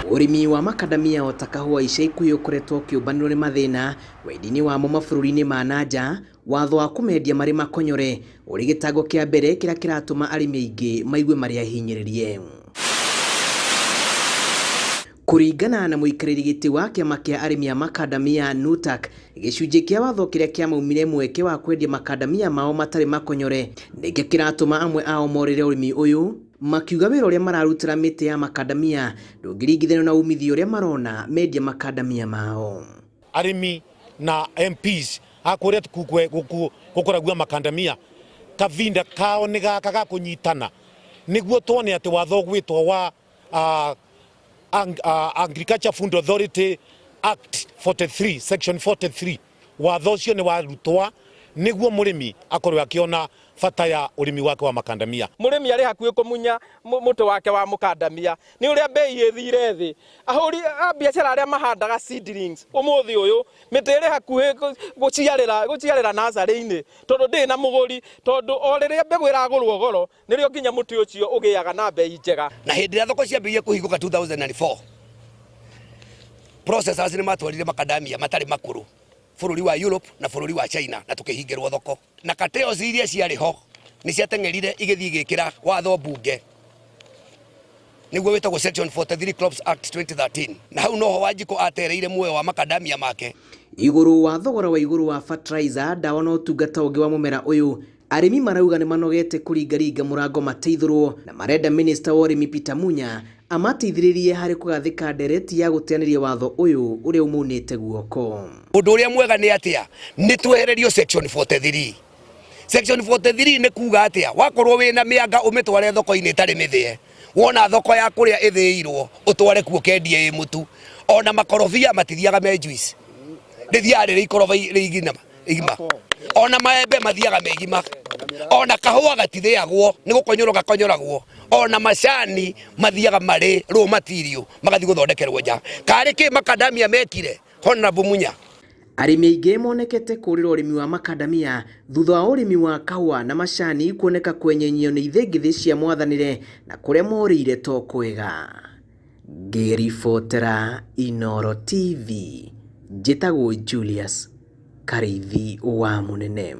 Ũrĩmi wa makadamia ota kahũa ica ikuhĩ ũkoretwo ũkĩũmbanĩrwo nĩ mathĩna wendia-inĩ wamo mabũrũri-inĩ ma na nja, watho wa kũmendia marĩ makonyore ũrĩ gĩtango kĩa mbere kĩrĩa kĩratũma arĩmi aingĩ maigue marĩ ahinyĩrĩrie. Kũringana na mũikarĩri gĩtĩ wa kĩama kĩa arĩmi a makadamia NUTAK, gĩcunjĩ kĩa watho kĩrĩa kĩamaumire mweke wa kwendia makadamia mao matarĩ makonyore nĩkĩo kĩratũma amwe ao morĩre ũrĩmi ũyũ, makiuga wĩra ũrĩa mararutĩra mĩtĩ ya makadamia ndũngĩringithanio na umithio ũrĩa marona mendia makadamia mao. Arĩmi na MPs a kũrĩa gũkũragua makandamia kavinda kao nĩ gaka ga kũnyitana nĩguo tuone atĩ watho ũgwĩtwo wa Agriculture Food Authority Act 43 section 43 watho ũcio nĩ warutwa nĩguo mũrĩmi akorwo akĩona bata ya ũrĩmi wake wa makandamia. Mũrĩmi arĩ hakuhĩ kũmunya mũtĩ wake wa mũkandamia nĩ ũrĩa mbei ĩthire thĩ. Ahũri a biacara arĩa mahandaga seedlings ũmũthĩ ũyũ mĩtĩ ĩrĩ hakuhĩ gũciarĩra gũciarĩra nursery-inĩ tondũ ndĩrĩ na mũgũri, tondũ o rĩrĩa mbegũ ĩragũrwo goro nĩrĩo nginya mũtĩ ũcio ũgĩaga na mbei njega. Na hĩndĩ ĩrĩa thoko ciambĩrĩirie kũhingũka 2004, processors nĩ matwarire macadamia matarĩ makũrũ bũrũri wa Europe na bũrũri wa China na tũkĩhingĩrwo thoko. Na cartels iria ciarĩ ho nĩ ciateng'erire igĩthiĩ igĩkĩra watho mbunge nĩguo wĩtagwo Section 43 Crops Act 2013 na hau noho Wanjikũ atereire muoyo wa macadamia make. Igũrũ wa thogora wa igũrũ wa fertilizer, ndawa na ũtungata ũngĩ wa mũmera ũyũ, arĩmi marauga nĩ manogete kũringaringa mũrango mateithũrwo na marenda minista wa ũrĩmi Peter Munya amateithĩrĩrie harĩ kũgathĩka ndereti ya gũteanĩria watho ũyũ ũrĩa ũmaunĩte guoko. Ũndũ ũrĩa mwega nĩ atĩa? Nĩ twehererio section 43. Section 43 nĩ kuga atĩa? Wakorwo wĩna mĩanga ũmĩtware thoko-inĩ ĩtarĩ mĩthĩe, wona thoko ya kũrĩa ĩthĩirwo ũtware kuo ũkendie ĩ mũtu. Ona makorobia matithiaga me juice, rĩthiaga rĩrĩ ikoroba rĩ igima. Ona maembe mathiaga me igima. Ona kahũa gatithĩagwo, nĩ gũkonyorwo gakonyoragwo. Ona macani mathiaga marĩ raw material magathiĩ gũthondekerwo nja. Karĩ kĩ macadamia mekire Honorable Munya? Arĩmi aingĩ monekete kũrĩra ũrĩmi wa makandamia thutha wa ũrĩmi wa kahũa na macani kuoneka kwenyenyio nĩ ithĩngĩthĩ cia mwathanĩre na kũrĩa morĩire to kwega. Ngĩribotera Inooro TV, njĩtagwo Julius Karĩithi wa Mũnene.